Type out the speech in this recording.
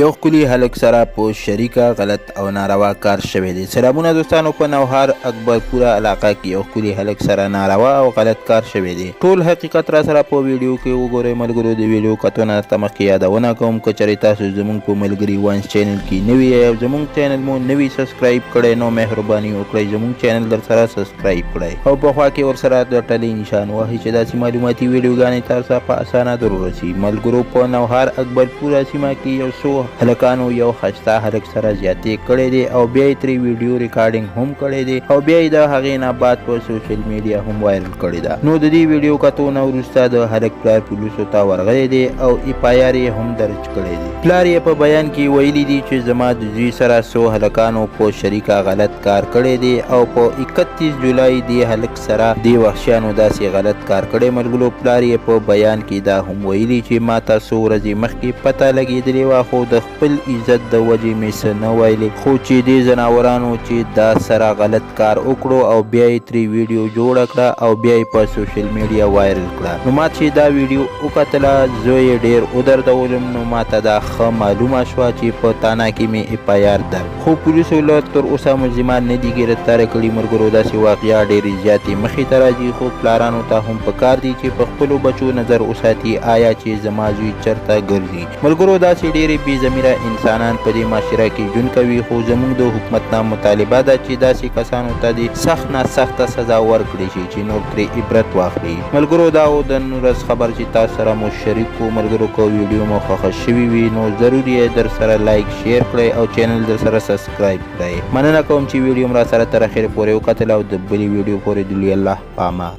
یو ښکلي هلک سره په شریکه غلط او ناروا کار شوی دی. سلامونه دوستانو، په نوهار اکبرپوره علاقه کې یو ښکلي هلک سره ناروا او غلط کار شوی دی. ټول حقیقت را سره په ویډیو کې وګورئ. ملګرو، د ویډیو کتو نه درته مخکې یادونه کوم، که چېرې تاسو زموږ په ملګري وانس چینل کې نوي یئ او زموږ چینل مو نوي سبسکرایب کړی، نو مهرباني وکړئ زموږ چینل در سره سبسکرایب کړئ او په خوا کې ورسره د ټلې نشان وهئ چې داسې معلوماتي ویډیوګانې تاسو ته په اسانه در ورسي. ملګرو، په نوهار اکبرپوره سیمه کې یو څو هلکانو یو ښایسته هلک سره زیاتې کړی دی او بیا یې ترې ویډیو ریکارډینګ هم کړی دی او بیا یې د هغې نه بعد په سوشل میډیا هم وایرل کړې ده. نو د دې ویډیو کتو نه وروسته د هلک پلار پولیسو ته ورغلی دی او اف آی آر یې هم درج کړی دی. پلار یې په بیان کې ویلي دي چې زما د زوی سره څو هلکانو په شریکه غلط کار کړی دی او په 31 جولای دې هلک سره دې وحشیانو داسې غلط کار کړی. ملګرو، پلار یې په بیان کې دا هم ویلي چې ماته څو ورځې مخکې پته لګېدلې وه، خو د خپل عزت د وجې مې څه نه ویلې، خو چې دې ځناورانو چې دا سره غلط کار وکړو او بیا یې ترې ویډیو جوړه کړه او بیا یې په سوشل میډیا وایرل کړه، نو ما چې دا ویډیو وکتله زه یې ډېر ودردولم. نو ماته دا ښه معلومه شوه چې په تانا کې مې اف آی آر درج، خو پولیسو له تر اوسه ملزمان نه دي ګرفتار کړي. ملګرو، داسې واقعیا ډېرې زیاتې مخې ته راځي، خو پلارانو ته هم پکار دي چې په خپلو بچو نظر وساتي، آیا چې زما زوی چرته ګرځي. ملګرو، داسې ډېرې بې ضمیره انسانان په دې معاشره کې ژوند کوي، خو زموږ د حکومت نه مطالبه ده چې داسې کسانو ته دې سخت نه سخته سزا ورکړې شي چې نور ترې عبرت واخلي. ملګرو، دا و د نن ورځ خبر چې تاسو سره مو شریک کړو. ملګرو، که ویډیو مو خوښه شوي وي نو ضرور یې در سره لایک شیر کړئ او چینل در سره سبسکرایب کړئ. مننه کوم چې ویډیو مو راسره تر اخره پورې وکتله او د بلې ویډیو پورې د لوی الله په امان.